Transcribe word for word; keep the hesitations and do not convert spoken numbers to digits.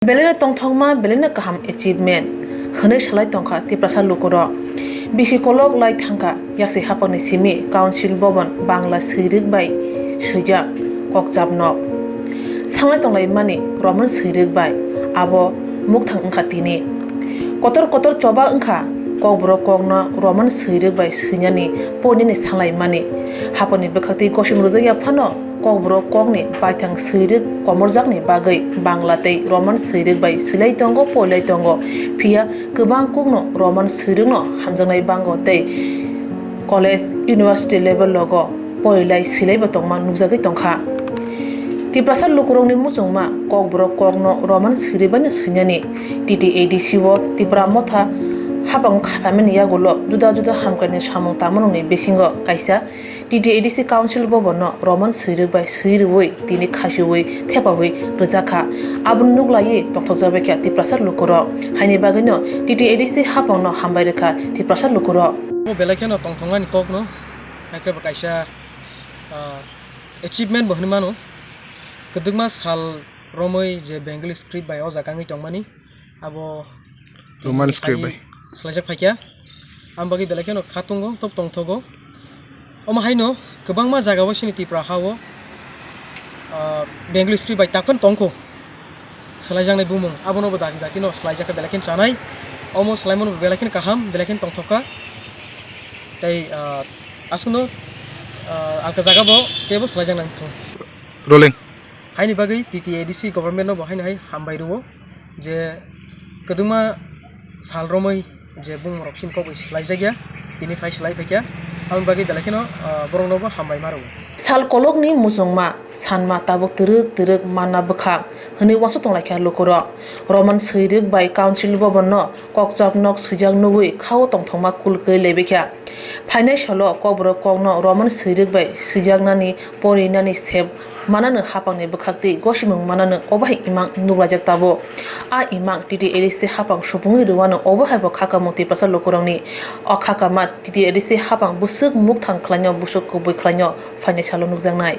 Belaino tongthokma, belaino kaham achievement hwnwi salai tongkha Tiprasa lukurok. Bisi kolok lai thangkha yaksi haphangni simi Council Bhavan Bangla swirik bai swijak kokchap nok. Sanglai tonglaimani Roman swirik bai abo mukthang wngkha tini. Kotor kotor choba wngkha kokborok kokno Roman swirik bai swinani poinani sanglaimani. Haphangni bwkhaktwi gosim rwjakya phano kokborok kokni baithang swirik komorjakni bagwi Bangla tei Roman swirik bai swilai tongo, poilai tongo. Phiya kwbang kokno Roman swirikno hamjaknai bango tei college, university level logo poilai swilaibo tongma nukjagwi tongkha. Tiprasa lukurokni muchungma kokborok kokno Roman swirik baino swinani T T A D C o Tipra Motha haphango khapaimani yagulo juda juda hamkrai ni samung tangmanokni bisingo kaisa T T A D C Council Bhavan no Roman swirik bai swi rwui tini khasiui thepaui rwjakha. Abono nuklaiwi tongthokjak baikha Tiprasa lukurok. Haini bagwino T T A D C haphangno hambai rwkha Tiprasa lukurok. Bo belai kheno tongthoknani kokno, hakhe bo kaisa, ah, achievement bo hwnwi mano. Kwdwkma sal romwi je Bengali script bai o jaga wngwi tongmani, abo Roman script bai swlaijak phaikha. Ang bagwi belai kheno kha tongo, tok tongthogo. Omo haino kwbangma jaga o chini Tipra ha o, ah, Bengali script bai tak phano tongkho. Swlaijaknai bumung, abono bo daki daki no swlaijak kha, belai kheno chanai. Omo swlaimano bo belai kheno kaham, belai kheno tongthok kha. Tei, ah, aswkno, ah, alka jaga bo teibo swlaijaknai wngthung. Rolling. Haini bagwi T T A D C government no bo haino hai hambai rwo je kwdwkma sal romwi je bumung rok chini kokbai swlaijakya, tini khai swlai phaikha, aboni bagwi belai kheno, ah, borokno bo hambai ma rwo. Sal kolokni muchungma sanma tabuk twrwk twrwk manna bwkhak hwnwi uansuk tonglaikha lukurok. Roman swirik bai Council Bhavan no kokchap nok swijak nugwi khao tongthokma kul kwrwi laibaikha. Phainai salo kokborok kokno Roman swirik bai swijaknani, porinani sep manano haphangni bwkhaktwi gosimung manano obo hai imang nuklaijak tabuk. A imang T T A D C haphang supungwi rwano obo haibo khakamung Tiprasa lukurokni. O khakama T T A D C haphang bwswk mukthang khlaino bwswk kubui khlaino phainai salo nukjaknai.